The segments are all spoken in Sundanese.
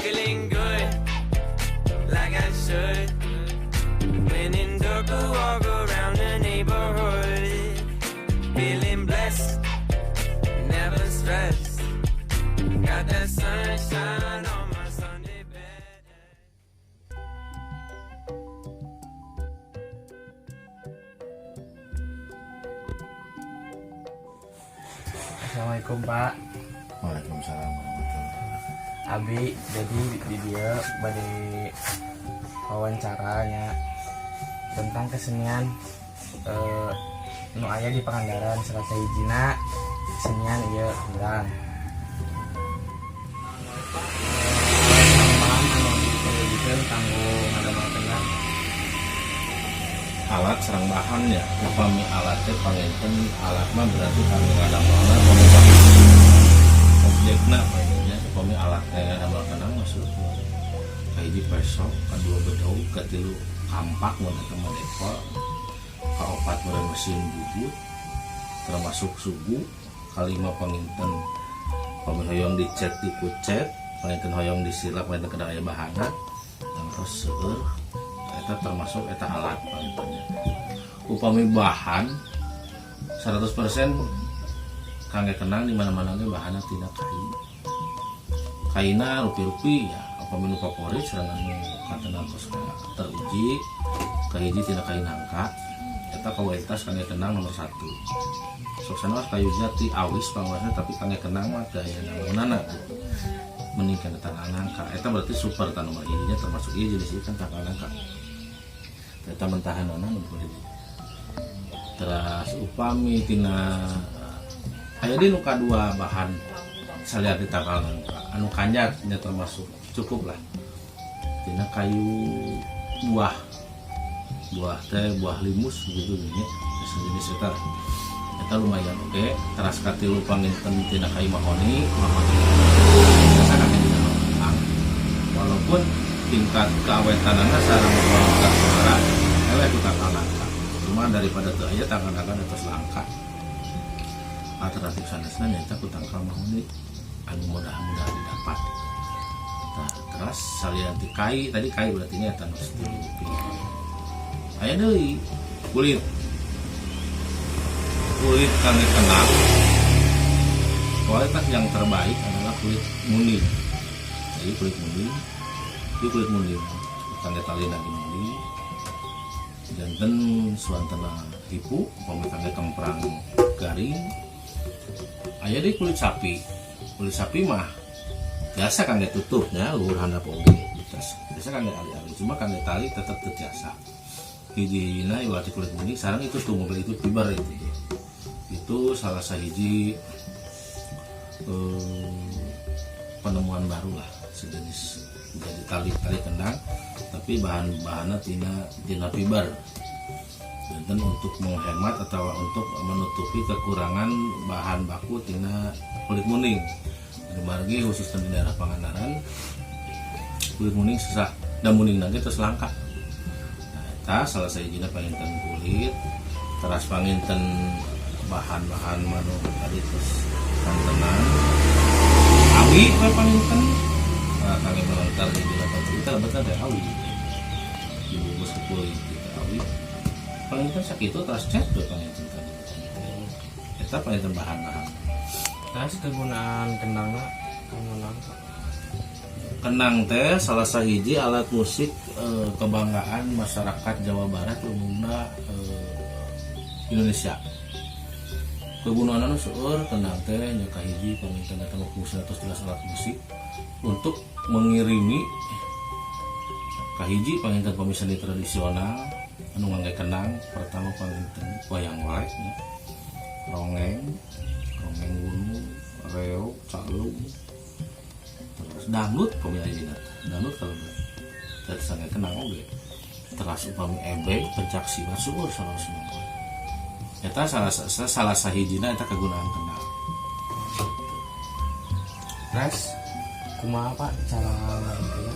Feeling good, like I should. When in dark, I walk around the neighborhood. Feeling blessed, never stressed. Got that sunshine on my Sunday bed. Assalamualaikum, Pak. Waalaikumsalam warahmatullahi. Abi jadi di dieu bade wawancaranya tentang kesenian nu aya di Pangandaran, salah sahijina kesenian ieu, kendang. Bahan anu diperlukan kanggo ngadamel kendang? Alat sareng bahan ya. Upami alat teh panginten alat mah berarti kanggo ngadamelna, upami bahan objekna panginten. Upami alat teh ngadamel kendang masuk kahiji peso, kadua bedog, katilu kampak mun eta mah dekol, kaopat meureun mesin bubut termasuk sugu, kalima panginten upami hoyong dicet dikucet, panginten hoyong disilap panginten kedah aya bahanna. Terus seueur eta termasuk eta alat pangintennya. Upami bahan, 100% kangge kendang di mana-mana ge bahanna tina kai. Kaina rupi-rupi ya. Upami nu favorit sareng anu kantenan tos teruji, kahiji tina kai nangka. Eta kualitas kangge kendang nomor 1. Sok sanaos kayu jati awis panguasna, tapi kangge kendang mah teu aya naonana gitu. Mending kana tangkal nangka. Eta berarti super ta nomor hijinya, termasuk ieu jenis ieu kan tangkal nangka. Eta mentahanana nomor hiji. Terus upami tina aya di nu kadua bahan salian di tangkal nangka anu kanjat nya, termasuk cukup lah tina kayu buah, buah teh buah limus gitu gini, jenis eta eta lumayan oke. Teras katilu panginten tina kayu mahoni. Mahoni biasa kakek dina kembang, walaupun tingkat keawetanana sareng kualitas suara eleh ku tangkal nangka, cuma daripada teu aya, tangkal nangka atos langka. Alternatif sanesna nyaeta ku tangkal mahoni anu mudah-mudah didapat. Nah, terus salian ti kai tadi, kai berarti nya eta nu tilu aya deui kulit. Kulit kangge kendang kualitas yang terbaik adalah kulit munding. Jadi kulit munding, itu kulit munding kangge tali lagi munding, janten suantena hipu. Upami kangge kemprang garing aya di kulit sapi. Kulit sapi mah biasa kangge tutupnya luhur handap oge terus biasa kangge ali-ali, cuma kangge tali tetep teu tiasa. Hiji-hijina iwati kulit munding sareng itu tuh mobil itu fiber. Itu salah sahiji penemuan baru lah, sejenis jadi tali tali kendang tapi bahan bahannya tina tina fiber, dan untuk menghemat atau untuk menutupi kekurangan bahan baku tina kulit munding. Margi khususnya di daerah Pangandaran kulit munding susah dan munding nanti terus langka. Nah, eta salah sahijina panginten kulit. Teras panginten bahan-bahan manu tadi terus kantenan awi we panginten. Nah, kangge melengkar di delapan kita lebetna teh awi dibungkus ke kulit gitu, awi panginten sakitu. Terus cat we panginten tadi eta panginten bahan-bahan. Terus kegunaan kendangna kanggo naon, Pak? Kendang teh salah sahiji alat musik kebanggaan masyarakat Jawa Barat, umumnya Indonesia. Kegunaan seueur kendang teh nya. Kahiji panginten eta fungsi atas jelas alat musik untuk mengiringi. Kahiji panginten pami seni tradisional anu ngangge kendang pertama panginten wayang golek nya, ronggeng, ronggeng gunung, reog, calung, terus dangdut. Pami ayeuna dangdut kalau dari sangge kendang oge. Terus upami ebeg, pencak silat, seueur salah semua eta salah salah sahijina eta kegunaan kendang. Terus kumaha, Pak, cara mainkeunna?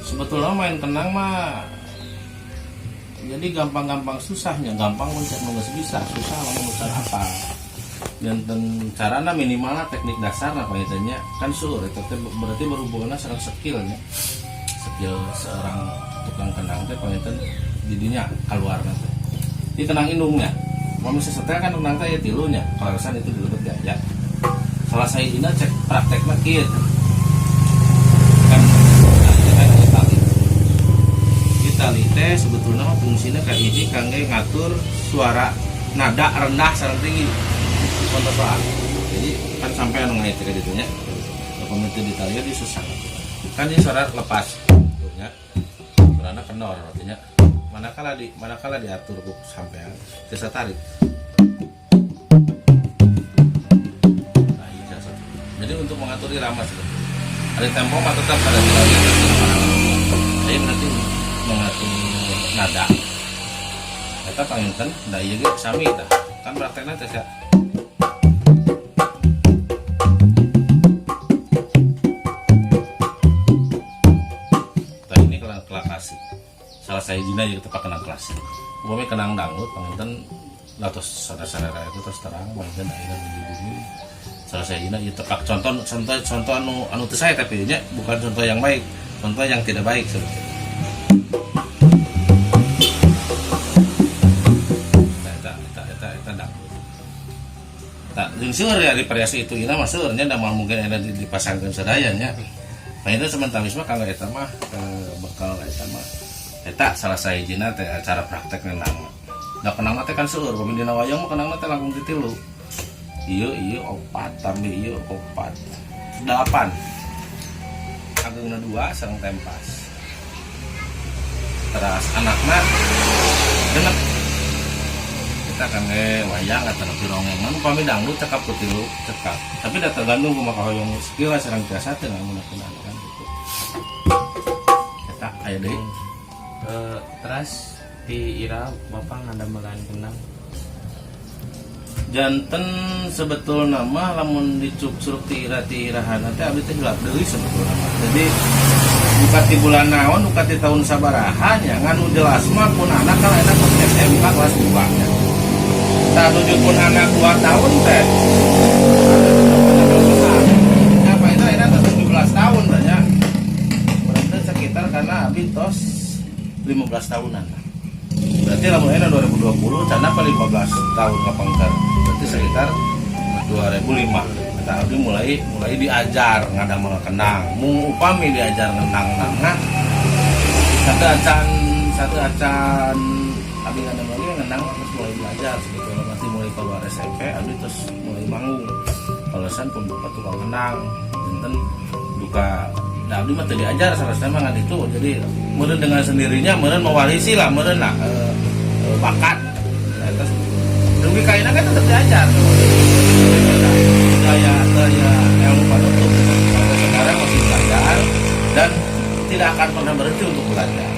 Sebetulnya main kendang mah jadi gampang-gampang susahnya. Gampang mun cek nu geus bisa, susah lamun nu can hafal. Janten carana minimalna teknik dasar apa nya kan seueur eta teh, berarti berhubungan sareng skillnya, skill seorang tukang kendang teh panginten jadinya keluar teh di kendang indungnya. Mau misalnya setel kan kendang teh ya tilunya kaleresan itu dilebet gaya. Salah sahijina cek praktekna kieu kan, kan aya tali. Di tali teh sebetulnya mah fungsinya kayak hiji kangge ngatur suara nada rendah sareng tinggi contoh soal. Jadi kan sampai anu ngait ka ditu nya, upami teu ditali di susah kan ini suara lepas tuh nya, suarana kendor artinya. Manakala diatur ku sampean bisa tarik. Nah, ini salah satu. Jadi untuk mengatur irama sebetulnya ada tempo mah tetap ada di. Jadi berarti mengatur nada eta panginten. Da ieu ge sami tah kan praktekna teh sia. Tah, ini kendang klasik salah sahijina jeung tepak kendang klasik. Upami kendang dangdut panginten atos sadar-sadar itu terus terang panginten ayeuna di bumi salah sahijina ieu tepak contoh contoh contoh anu anu teu sae, tapi nya bukan contoh yang baik, contoh yang tidak baik sebetulnya. Nah, eta eta eta eta dangdut. Tak jeung seueur ya di variasi itu ina mah seueur nya, da moal mungkin ada dipasangkeun sadaya nya. Nah, itu sementara mah kanggo eta mah bekal eta mah eta salah sahijina teh acara praktek kendang. Da kendang teh kan seueur, pami dina wayang mah kendang teh langkung ti tilu. Ieu ieu opat tambah ieu opat. Delapan. Agengna dua sareng tempas. Teras anakna genep. Kita kangge wayang atau nepi ronggeng upami dangdut cekap ku tilu cekap, tapi da tergantung kumaha hoyong skill sareng tiasa teu nggunakeun kan gitu. Eta aya deui? Terus di ira bapak ngadamelan kendang? Janten sebetulna mah lamun dicuksuruk ti ira ti irahana teh abdi teh hilap deui sebetulna mah. Jadi buka ti bulan naon, buka ti tahun sabaraha nya, ngan nu jelas mah pun anak kan enak SMK kelas 2 nya. Tah, tujuh pun anak 2 tahun teh. Apa itu enak 17 tahun tanya. Berarti sekitar karena abdi tos 15 tahunan lah. Berarti lamun enak 2020 cana apa 15 tahun kapengker. Berarti sekitar 2005. Kata abdi mulai mulai diajar ngadamel kendang. Mung upami diajar ngendang nah satu acan abdi ngadamel ge ngendang terus mulai belajar sebetulnya nanti mulai keluar SMP abdi terus mulai manggung. Alasan pun bapak tukang kendang. Janten duka da abdi mah teu diajar salah mah ngan itu. Jadi meureun dengan sendirinya meureun mewarisi lah meureun lah bakat. Nah, eta dugi kaina kan tetap diajar gaya gaya ilmu panutup sampai sekarang masih belajar dan tidak akan pernah berhenti untuk belajar.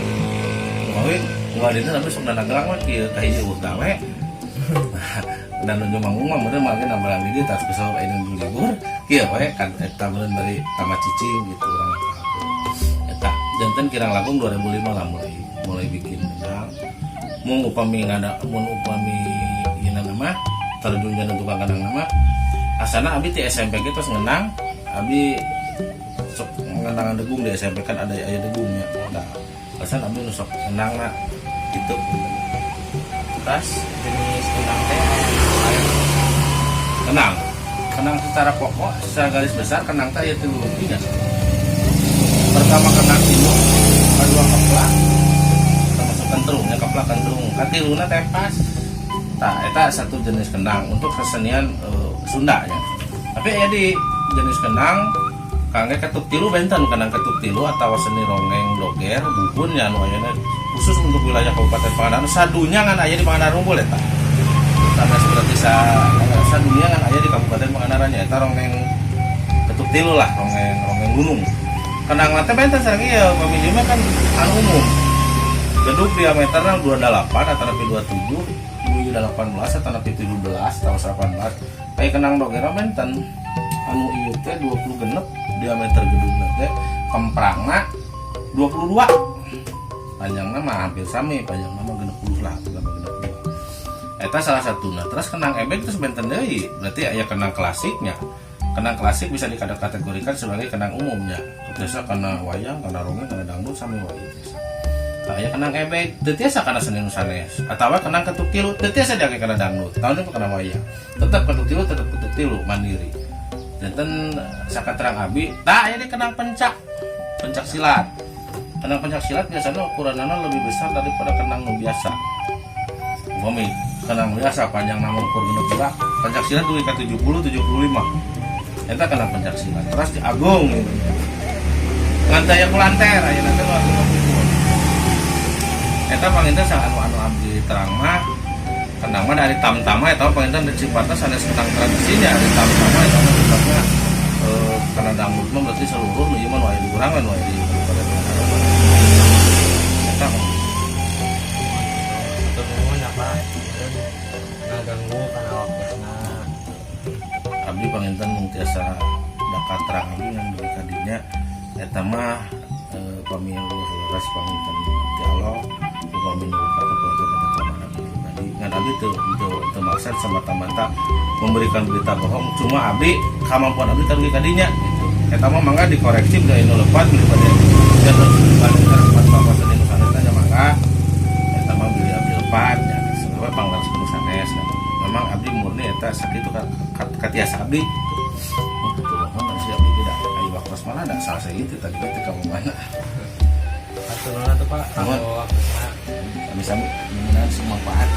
Kumaha unggal dinten tapi sok gelang mah kieu kahiji eueuh gawe dan nuju manggung mah meureun makin nambahan di dieu tas kesel aya nu libur kieu we kan eta meureun bari tamat cicing gitu urang eta. Janten kirang langkung 2005 lah mulai mulai bikin kendang. Mun upami ngada mun upami ieu nama terjun janten tukang kendang nama asana abdi ti SMP ge tos ngendang. Abdi sok ngendangan degung di SMP kan ada aya degungnya. Nah, alasan abdi nu sok ngendangna gitu. Terus jenis kendang teh aya? Kendang kendang secara pokok, secara garis besar kendang teh aya tilu nya. Pertama kendang induk, kedua keplak termasuk kentrung ya, keplak kentrung, katiluna tempas. Tah, eta satu jenis kendang untuk kesenian Sunda nya. Tapi aya di jenis kendang kangge ketuk tilu benten, kendang ketuk tilu atau seni ronggeng doger buhun ya, anu ayana khusus untuk wilayah Kabupaten Pangandaran sadunya ngan aya di Pangandaran unggul eta. Karena seperti sa sadunya ngan aya di Kabupaten Pangandaran nya eta ronggeng ketuk tilu lah, ronggeng ronggeng gunung. Kendang teh benten sareng ieu pamili mah kan anu umum gedung diameternya 28 atau lebih 27, 18 atau lebih 17 atau 18. Kayak kendang doger benten anu ieu teh 20 genep diameter gedungna teh, kemprangna 22, panjangna mah hampir sami, panjangna mah 60 lah, genep 62. Eta salah satu. Nah, terus kendang ebeg terus benten deui. Berarti aya kendang klasiknya. Kendang klasik bisa dikategorikan sebagai kendang umumnya. Biasa kana wayang, kana ronggeng, kana dangdut, sami wae biasa. Nah, aya kendang ebeg teu tiasa kana seni nu sanes. Atawa kendang ketuk tilu teu tiasa diangge kana dangdut. Tahun itu kana wayang. Tetap ketuk tilu, tetap ketuk tilu mandiri. Janten sakaterang abi, tah aya di kendang pencak. Pencak silat. Kendang pencak silat biasanya ukurannya lebih besar daripada kendang nu biasa. Upami kendang biasa panjang nama ukur 60, pencak silat dugi ka 70 75. Eta kendang pencak silat. Terus di agung gitu. Ngan teu aya kulanter aya teh nu agung. Eta panginten sang anu anu abdi terang mah kendang mah dari tamtama eta panginten sifatna sanes kendang tradisinya. Dari tamtama eta mah sifatna karena dangdut mah berarti seluruh nu ieu mah nu aya di urang, nu aya di pada eta mah. Hatur nuhun ya, Pak, ngaganggu kana waktosna. Abdi panginten mung tiasa dakat terang abdi ngan dugi ka dinya eta mah pami leres panginten ti Allah, upami nu kata panginten eta kelemahan abdi pribadi. Ngan abdi teu teu teu maksad semata-mata memberikan berita bohong, cuma abdi kemampuan abdi teu dugi ka dinya gitu. Eta mah mangga dikoreksi bila anu lepat, bila pada jangan tempat bapak seni nu sanes nya, mangga eta mah bilih abdi lepat ya sebab panglaras nu sanes. Memang abdi murni eta sakitu katiasa abdi gitu. Oh, gitu mohon si abdi tidak ayo waktu malah ada salah saya itu tadi teh kamu mana. Hatur nuhun atuh, Pak, Nuhun. kanggo waktosna. Sami-sami, mudah-mudahan semua manfaat.